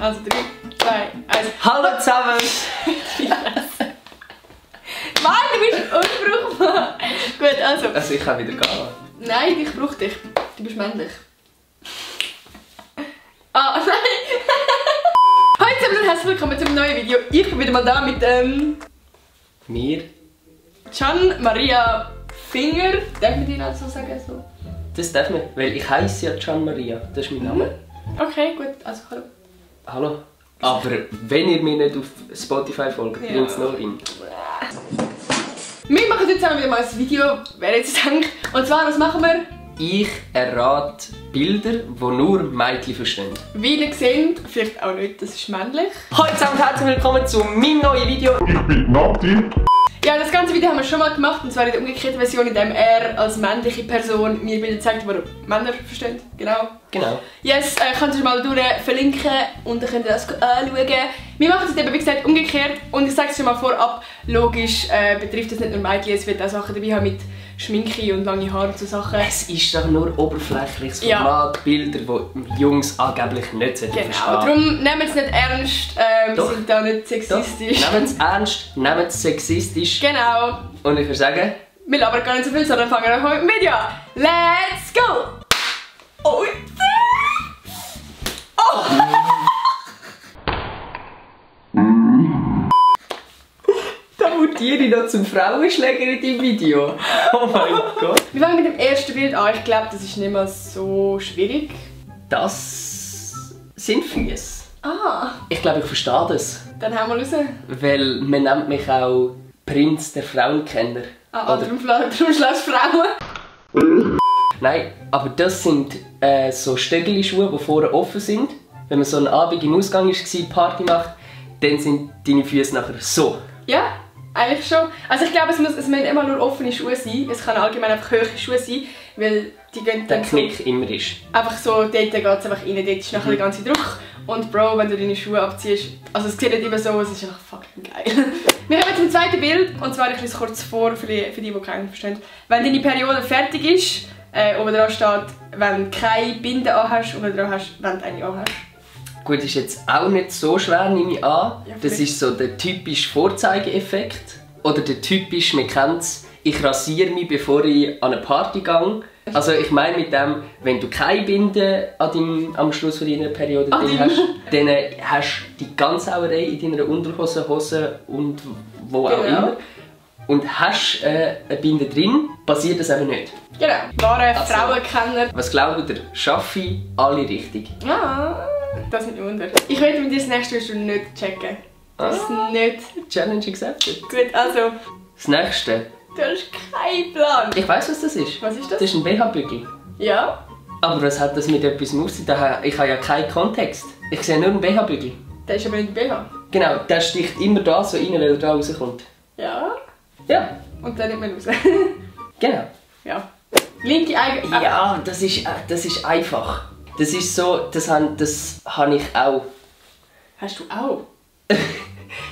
Also 3, 2, 1. Hallo zusammen! Mann, du bist unbrauchbar! Gut, also. Also ich kann wieder gehen. Nein, ich brauche dich. Du bist männlich. Ah, nein! Hallo zusammen und herzlich willkommen zu einem neuen Video. Ich bin wieder mal da mit Mir? Gian Maria Finger. Darf man den also so sagen? So? Das darf man, weil ich heiße ja Gian Maria. Das ist mein Name. Okay, gut. Also hallo. Hallo. Aber wenn ihr mir nicht auf Spotify folgt, bringt es noch rein. Wir machen jetzt zusammen wieder mal ein Video, wer jetzt denkt. Und zwar, was machen wir? Ich errate Bilder, die nur Mädchen verstehen. Wie ihr seht, vielleicht auch nicht, das ist männlich. Hallo zusammen und herzlich willkommen zu meinem neuen Video. Ich bin Nati. Ja, das ganze Video haben wir schon mal gemacht, und zwar in der umgekehrten Version, in der er als männliche Person mir Bilder zeigt, die Männer verstehen. Genau. Genau. Yes, kannst du mal durch verlinken und dann könnt ihr das anschauen. Wir machen es eben, wie gesagt, umgekehrt, und ich sage es schon mal vorab, logisch betrifft das nicht nur Mädchen, es wird auch Sachen dabei haben mit Schminke und lange Haare und so Sachen. Es ist doch nur oberflächliches Ja. Format, Bilder, die Jungs angeblich nicht verstehen. Genau, darum nehmen wir es nicht ernst, wir Doch. sind da nicht sexistisch. Nehmt es ernst, nehmt es sexistisch. Genau. Und ich würde sagen, Wir labern gar nicht so viel, sondern fangen wir mit dem Video an. Let's go! Oh! Oh! da mutiere ich noch zum Frauenschläger in deinem Video. Oh mein Gott. Wir fangen mit dem ersten Bild an. Ich glaube, das ist nicht mal so schwierig. Das sind Füße. Ah, Ich glaube, ich verstehe das. dann haben wir raus. Weil man nennt mich auch Prinz der Frauenkenner. Ah, Oder- darum schlägst du Frauen. Nein, aber das sind so Stöckelschuhe, die vorne offen sind. Wenn man so einen Abend im Ausgang war, Party macht, dann sind deine Füße nachher so. Ja, eigentlich schon. Also ich glaube, es müssen immer nur offene Schuhe sein. Es kann allgemein einfach hohe Schuhe sein, weil die gehen Der dann so, Knick immer ist. einfach so, dort geht es einfach rein, dort ist nachher der ganze Druck. Und Bro, wenn du deine Schuhe abziehst, also es sieht nicht immer so aus, es ist einfach fucking geil. Wir haben jetzt ein zweites Bild, und zwar ich lese es kurz vor, für die keinen verstehen. Wenn deine Periode fertig ist, oben dran steht, wenn du keine Binde anhast, oben dran hast, wenn du eine anhast. Gut, ist jetzt auch nicht so schwer, nehme ich an. Ja, Das ist so der typische Vorzeigeeffekt. Oder der typische, man kennt es, ich rasiere mich, bevor ich an eine Party gehe. Also ich meine mit dem, wenn du keine Binde am Schluss von deiner Periode drin hast, dann hast du die ganze Sauerei in deiner Unterhose, Hose und wo auch Genau. immer. Und hast eine Binde drin, passiert das eben nicht. Genau, wahre Also- Frauenkenner. Was glaubt ihr? Schaffe ich alle richtig? Ah, das ist nicht Wunder. Ich werde mit dir das nächste wirst du nicht checken. Das ist nicht Challenge accepted. gut. Also, Das nächste. du hast keinen Plan. Ich weiss, was das ist. Was ist das? Das ist ein BH-Bügel. Ja, Aber was hat das mit etwas auf sich? Ich habe ja keinen Kontext. Ich sehe nur einen BH-Bügel. der ist aber nicht BH. Genau, der sticht immer da so rein, wenn er da rauskommt. Ja, Ja, und dann nimmt man raus. genau. Ja. Linke Auge. Ja, das ist einfach. Das ist so, das habe ich auch. Hast du auch?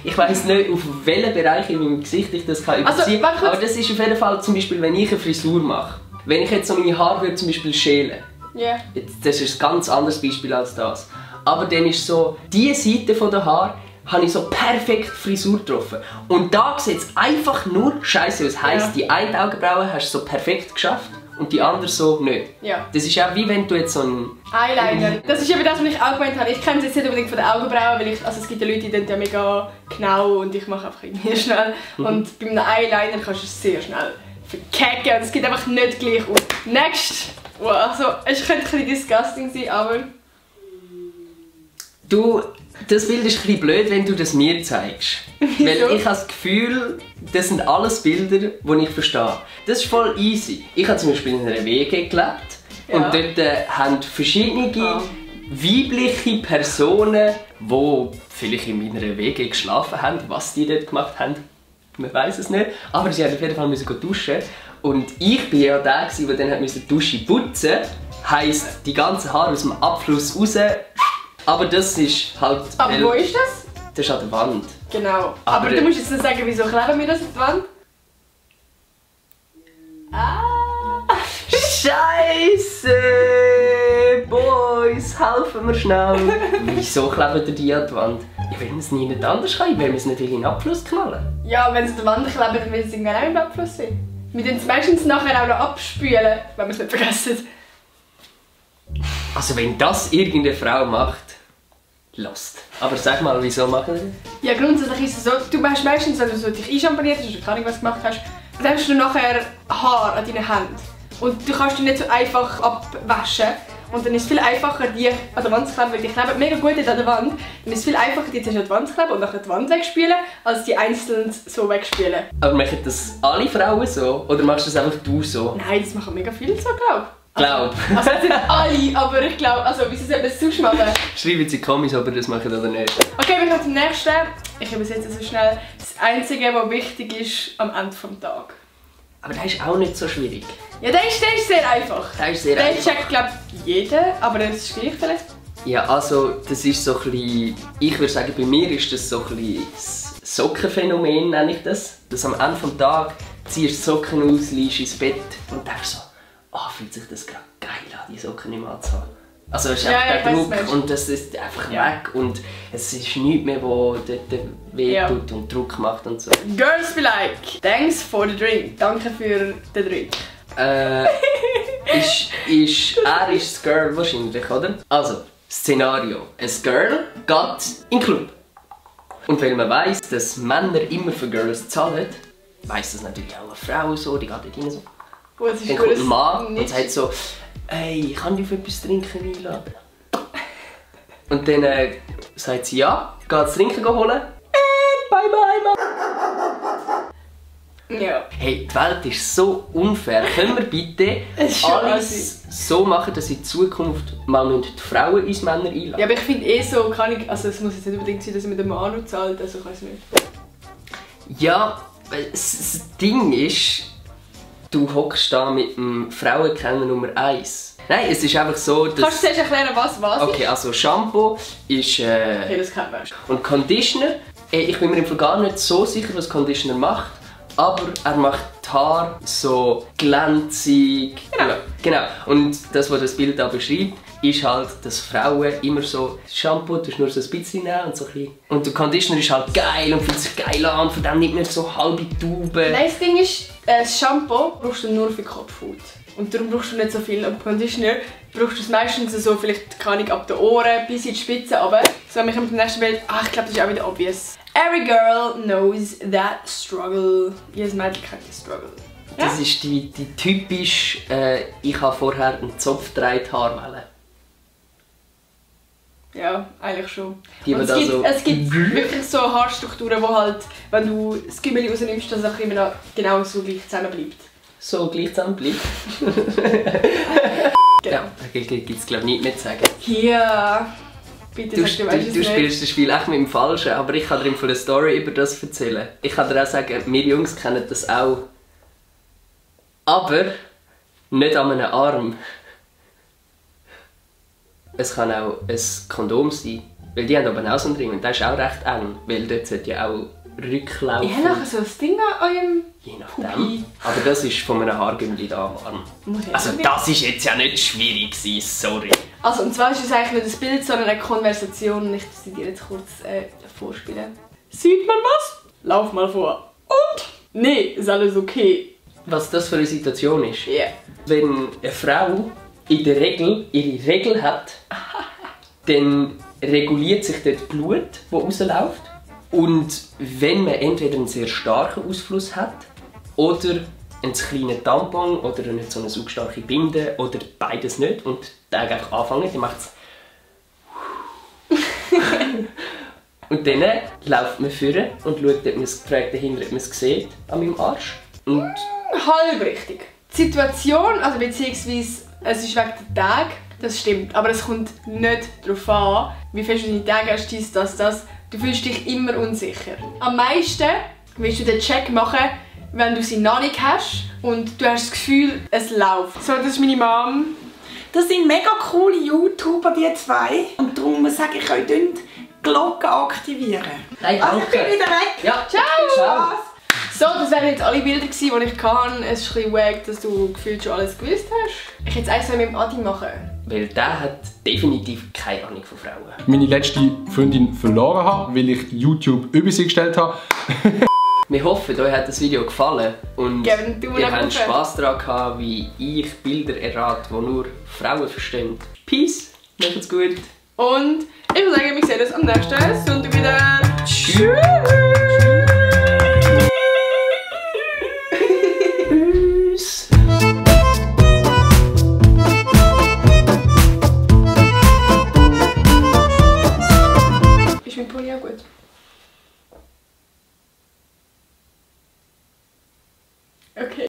Ich weiss nicht, auf welchen Bereich in meinem Gesicht ich das kann überziehen warte kurz. aber das ist auf jeden Fall zum Beispiel, wenn ich eine Frisur mache. Wenn ich jetzt so meine Haare würde, zum Beispiel schälen. Ja. Das ist ein ganz anderes Beispiel als das. Aber dann ist so, diese Seite der Haare habe ich so perfekt Frisur getroffen. Und da sieht es einfach nur scheiße aus. Heisst, Ja. die eine Augenbraue hast du so perfekt geschafft und die andere so nicht. Ja. Das ist auch wie wenn du jetzt so ein... Eyeliner. Das ist eben das, was ich auch gemeint habe. Ich kenne es jetzt nicht unbedingt von den Augenbrauen, weil also es gibt ja Leute, die sind ja mega genau und ich mache einfach irgendwie schnell. Und bei einem Eyeliner kannst du es sehr schnell verkacken und es geht einfach nicht gleich aus. Next! Wow, also, es könnte ein bisschen disgusting sein, aber... Du, das Bild ist ein bisschen blöd, wenn du das mir zeigst. Weil ich habe das Gefühl, das sind alles Bilder, die ich verstehe. Das ist voll easy. Ich habe zum Beispiel in einer WG gelebt und Ja. dort haben verschiedene weibliche Personen, die vielleicht in meiner WG geschlafen haben, was die dort gemacht haben, man weiß es nicht. Aber sie mussten auf jeden Fall müssen duschen. Und ich war ja der, der dann die Dusche putzen musste. Heisst, die ganzen Haare aus dem Abfluss raus. Aber das ist halt... Aber wo ist das? Das ist an der Wand. Genau. Aber du musst jetzt nicht sagen, wieso kleben wir das an die Wand? Ah! Scheiße! Hey Boys, helfen mir schnell! Wieso klebt ihr die an die Wand? Ja, wenn es nicht anders kann, wenn wir es nicht in den Abfluss knallen. Ja, wenn es an der Wand klebt, dann will es irgendwann auch im Abfluss sein. Wir tun es meistens nachher auch noch abspülen, wenn wir es nicht vergessen. Also wenn das irgendeine Frau macht, lost. Aber sag mal, wieso machen sie das? Ja, grundsätzlich ist es so, du machst meistens, wenn du so dich einschamponiert hast oder keine Ahnung was gemacht hast, dann hast du nachher Haar an deinen Händen. Und du kannst die nicht so einfach abwaschen. Und dann ist es viel einfacher, die an der Wand zu kleben, weil die kleben mega gut an der Wand. Dann ist es viel einfacher, die zuerst an die Wand zu kleben und nachher die Wand wegspülen, als die einzeln so wegspülen. Aber machen das alle Frauen so? Oder machst du das einfach du so? Nein, das machen mega viele so, glaube ich. Glaub. Also nicht alle, aber ich glaube, also wieso sollte man es sonst machen? Schreiben Sie Kommis, ob ihr das machen oder nicht. Okay, wir kommen zum nächsten. Ich übersetze so schnell. Das Einzige, was wichtig ist am Ende des Tages. Aber das ist auch nicht so schwierig. Ja, der ist sehr einfach. Der ist sehr Den einfach. checkt, glaube ich, jeder, aber das ist gleich vielleicht. Ja, also das ist so ein bisschen, ich würde sagen, bei mir ist das so ein bisschen das Sockenphänomen, nenne ich das. Dass am Ende des Tages ziehst du Socken aus, liegst ins Bett und denkst so, fühlt sich das gerade geil an, die Socken nicht mehr zu haben. Also es ist einfach der Druck und das ist einfach weg und es ist nichts mehr, wo dort weh tut und Druck macht und so. Girls be like, thanks for the drink. Danke für den Drink. Er ist das Girl wahrscheinlich, oder? Also, Szenario. Ein Girl geht in den Club. Und weil man weiss, dass Männer immer für Girls zahlen, weiss das natürlich auch eine Frau so, die geht dort rein so. Dann kommt ein Mann und sagt so, hey, kann ich auf etwas trinken einladen? Und dann sagt sie ja, geht das Trinken holen. Bye bye, Mann. Ja. Hey, die Welt ist so unfair. Können wir bitte alles so machen, dass in Zukunft mal die Frauen ins Männer einladen? Ja, aber ich finde so, also es muss jetzt nicht unbedingt sein, dass man den Mann zahlt, also ich weiß nicht. Ja, das Ding ist, du hockst da mit dem Frauenkenner Nummer 1. Nein, es ist einfach so, dass... Kannst du zuerst erklären, was ist? Okay, also Shampoo ist... Okay, das kennt man. Und Conditioner, ich bin mir im Fall gar nicht so sicher, was Conditioner macht, aber er macht die Haare so glänzig. Genau. Und das, was das Bild da beschreibt, ist halt, dass Frauen immer so Shampoo, du nur so ein bisschen nehmen und so ein bisschen. Und der Conditioner ist halt geil und fühlt sich geil an, von dem nicht mehr so halbe Tauben. Nein, das Ding ist, das Shampoo brauchst du nur für Kopfhaut. Und darum brauchst du nicht so viel. Und Conditioner brauchst du es meistens so, vielleicht kann ich ab den Ohren bis in die Spitze runter. So, wir kommen zum nächsten Bild. Ich glaube, das ist auch wieder obvious. Every girl knows that struggle. Jedes Mädchen kennt den Struggle. Ja? Das ist die typisch, ich habe vorher einen Zopf gedreht Haarwelle. Ja, eigentlich schon. Die Und es gibt wirklich so Haarstrukturen, wo halt, wenn du das Gümmeli rausnimmst, dass es auch immer noch genau so gleich zusammen bleibt. So gleich zusammen bleibt. Genau. Ja, da gibt es glaube ich nichts mehr zu sagen. Ja, bitte sag dir, du spielst das Spiel echt mit dem Falschen, aber ich kann dir eine Story über das erzählen. Ich kann dir auch sagen, wir Jungs kennen das auch. Aber nicht an einem Arm. Es kann auch ein Kondom sein, weil die haben aber auch so einen Ring und der ist auch recht eng, weil dort sollte ja auch rücklaufen. Ich habe nachher so ein Ding an eurem Je nachdem. Aber das ist von einem Haargümmeli da am Arm. Modell. Also das ist jetzt ja nicht schwierig gewesen, sorry. Also und zwar ist es eigentlich nicht ein Bild, sondern eine Konversation. Ich muss dir jetzt kurz vorspielen. Sieht man was? Lauf mal vor. Und? Nee, ist alles okay. Was das für eine Situation ist? Ja. Yeah. Wenn eine Frau in der Regel ihre Regel hat, dann reguliert sich dort Blut, das rausläuft. Und wenn man entweder einen sehr starken Ausfluss hat oder einen kleinen Tampon oder nicht so eine saugstarke Binde oder beides nicht und der einfach anfangen, dann macht es und dann läuft man vorne und schaut, ob man es dahinter, ob man es sieht an meinem Arsch. Und halb richtig. Die Situation, also beziehungsweise es ist wegen der Tage, das stimmt, aber es kommt nicht darauf an, wie fest du deine Tage hast, das. Du fühlst dich immer unsicher. Am meisten willst du den Check machen, wenn du sie noch nicht hast und du hast das Gefühl, es läuft. So, das ist meine Mom. Das sind mega coole YouTuber, die zwei. Und darum sage ich euch, die Glocke aktivieren. Nein, Also, ich bin wieder weg. Ja, ciao! So, das wären jetzt alle Bilder gewesen, die ich hatte. Es ist ein bisschen wack, dass du gefühlt schon alles gewusst hast. Ich hätte jetzt eins mit dem Adi machen. Weil der hat definitiv keine Ahnung von Frauen. Meine letzte Freundin verloren habe, weil ich YouTube über sie gestellt habe. Wir hoffen, euch hat das Video gefallen und Geben den Daumen ihr nach habt oben. Spass daran gehabt, wie ich Bilder errate, die nur Frauen verstehen. Peace, macht's gut. Und ich würde sagen, wir sehen uns am nächsten Sonntag wieder. Tschüss.